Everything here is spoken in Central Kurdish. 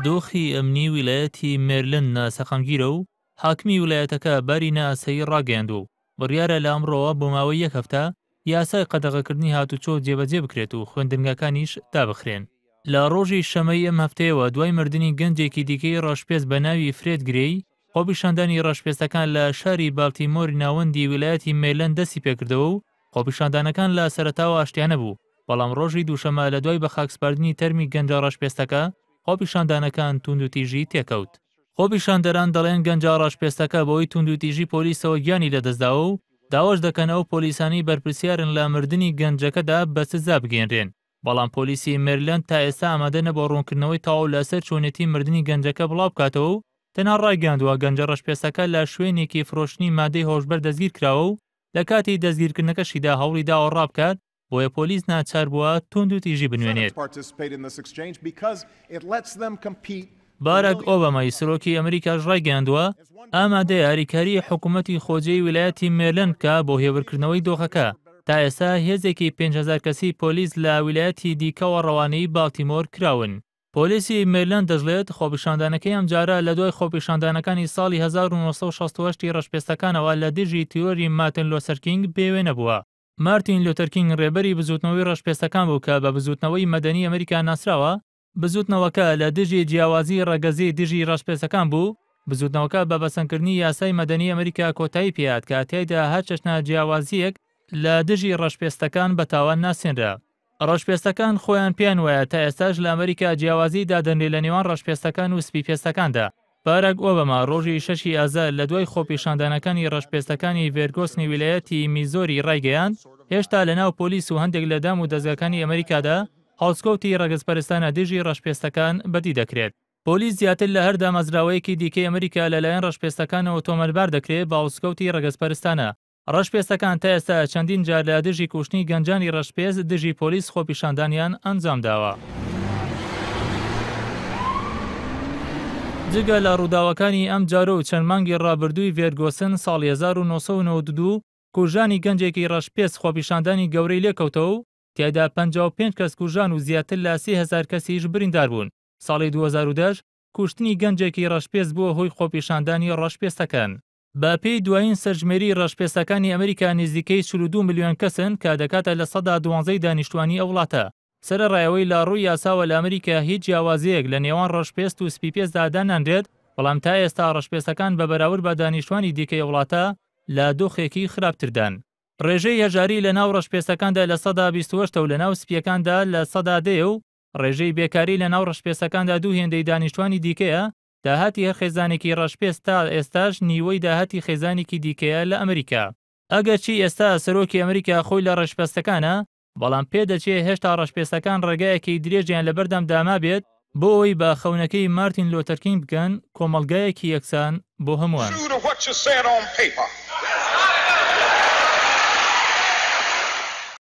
دۆخی ئەمنی ویلایەتی مێرلند ناسەقامگیرە و حاکمی ویلایەتەکە باری نائاسایی ڕاگەیاندووە و بڕیارە لە ئەمڕۆوە بۆ ماوەی یەک هەفتە یاسای قەدەغەکردنی هاتوچۆ جێبەجێ بکرێت و خوێندنگاکانیش دابخرێن. لە ڕۆژی شەمەی ئەم هەفتەیەوە دوای مردنی گەنجێکی دیکەی ڕەشپێست بە ناوی فرێد گرێی، خۆپیشاندانی ڕەشپێستەکان لە شاری بالتیمۆری ناوەندی ویلایەتی مێرلەند دەستی پێکردەوە و خۆپیشاندانەکان لە سەرەتاوە ئاشتیانە بوو، بەڵام ڕۆژی دووشەمە لە دوای بەخاکسپاردنی تەرمی گەنجە ڕەشپێستەکە، خۆپیشاندانەکان توندوتیژی تێکەوت. خۆپیشاندەران دەڵێن گەنجە ڕەشپێستەکە بەهۆی توندوتیژی پۆلیسەوە گیانی لەدەستداوە و داواش دەکەن ئەو پۆلیسانەی بەرپرسیارن لە مردنی گەنجەکەدا بە سزا بگەیەنرێن. بەڵام پۆلیسی مێرلەند تا ئێستا ئامادە نەبووە ڕوونکردنەوەی تەواو لەسەر چۆنێتی مردنی گەنجەکە بڵاوبکاتەوە و تەنها ڕایگەیاندووە گەنجە ڕەشپێستەکە لە شوێنێکی فرۆشتنی مادەی هۆشبەر دەستگیرکراوە و لە کاتی دەستگیرکردنەکەشیدا هەوڵی داوە ڕابکات بۆیە پۆلیس ناچار بووە توندوتیژی بنوێنێت. باراک ئۆبامای سەرۆکی ئەمریکاش ڕایگەیاندووە، ئامادەیە هاریکاریی حکومەتی خۆجێی ویلایەتی مێرلەند بکا بۆ هێورکردنەوەی دۆخەکە. تا ئێستا هێزێکی 5000 کەسی پۆلیس لە ویلایەتی دیکەوە ڕەوانەی بالتیمۆر کراون. پۆلیسی مێرلەند دەشڵێت، خۆپیشاندانەکەی ئەمجارە لە دوای خۆپیشاندانەکانی ساڵی 1968 ی ڕەشپێستەکانەوە لە دژی تیرۆری مارتن لۆسەر کینگ بێوێنە بووە. مارتین لۆتەر کینگ ڕێبەری بزووتنەوەی ڕەشپێستەکان بوو کە بە بزووتنەوەی مەدەنی ئەمریکا ناسراوە، بزووتنەوەکە لە دژی جیاوازی ڕەگەزی دژی ڕەشپێستەکان بوو، بزووتنەوەکە بە پەسەندکردنی یاسای مەدەنی ئەمریکا کۆتایی پێهات کە تیایدا هەر چەشنە جیاوازییەک لە دژی ڕەشپێستەکان بە تاوان ناسێنرا. ڕەشپێستەکان خۆیان پێیان وایە تا ئێستاش لە ئەمریکا جیاوازی دادەنرێ لە نێوان ڕەشپێستەکان و سپیپێستەکاندا. باراک ئۆباما ڕۆژی شەشی ئازار لە دوای خۆپیشاندانەکانی ڕەشپێستەکانی ڤێرگۆسنی ویلایەتی میزۆری ڕایگەیاند هێشتا لە ناو پۆلیس و هەندێک لە دام و دەزگاکانی ئەمریکادا هەڵسکەوتی ڕەگەزپەرستانە دژی ڕەشپێستەکان بەدی دەکرێت. پۆلیس زیاتر لە هەر دامەزراوەیەکی دیکەی ئەمریکا لەلایەن ڕەشپێستەکانەوە تۆمەتبار دەکرێت بە هەڵسکەوتی ڕەگەزپەرستانە. ڕەشپێستەکان تا ئێستا چەندین جار لە دژی کوشتنی گەنجانی ڕەشپێست دژی پۆلیس خۆپیشاندانیان ئەنجامداوە. جگە لە ڕووداوەکانی ئەم جارە و چەند مانگی ڕابردووی ڤێرگۆسن ساڵی 1992 کوژرانی گەنجێکی ڕەشپێست خۆپیشاندانی گەورەی لێکەوتەوە و تیایدا 55 کەس کوژران و زیاتر لە 3000 کەسیش بریندار بوون. ساڵی 2010 کوشتنی گەنجێکی ڕەشپێست بووە هۆی خۆپیشاندانی ڕەشپێستەکان. بە پێی دوایین سەرژمێری ڕەشپێستەکانی ئەمریکا نزیکەی 42 ملیۆن کەسن کە دەکاتە 12% ی دانیشتوانی ئەو وڵاتە. سەرەڕای ئەوەی لە ڕووی یاساوە لە ئەمریکا هیچ جیاوازییەک لە نێوان ڕەشپێست و سپیپێستدا دانانرێت، بەڵام تا ئێستا ڕەشپێستەکان بە بەراورد بە دانیشتوانی دیکەی ئەو وڵاتە لە دۆخێکی خراپتردان. ڕێژەی هەژاری لە ناو ڕەشپێستەکاندا 28% ە و لە ناو سپییەکاندا 10% ە و ڕێژەی بێکاری لە ناو ڕەشپێستەکاندا دوو هێندەی دانیشتوانی دیکەیە، داهاتی هەر خێزانێکی ڕەشپێست تا ئێستاش نیوەی داهاتی خێزانێکی دیکەیە لە ئەمریکا. ئەگەرچی ئێستا سەرۆکی ئەمریکا خۆی لە ڕەشپێستەکانە، بەڵام پێدەچێ هێشتا ڕەشپێستەکان ڕێگایەکی درێژیان لەبەردەمدا مابێت بۆ ئەوەی بە خەونەکەی مارتین لۆتەر کینگ بگەن، کۆمەڵگایەکی یەکسان بۆ هەمووان. True to what you said on paper.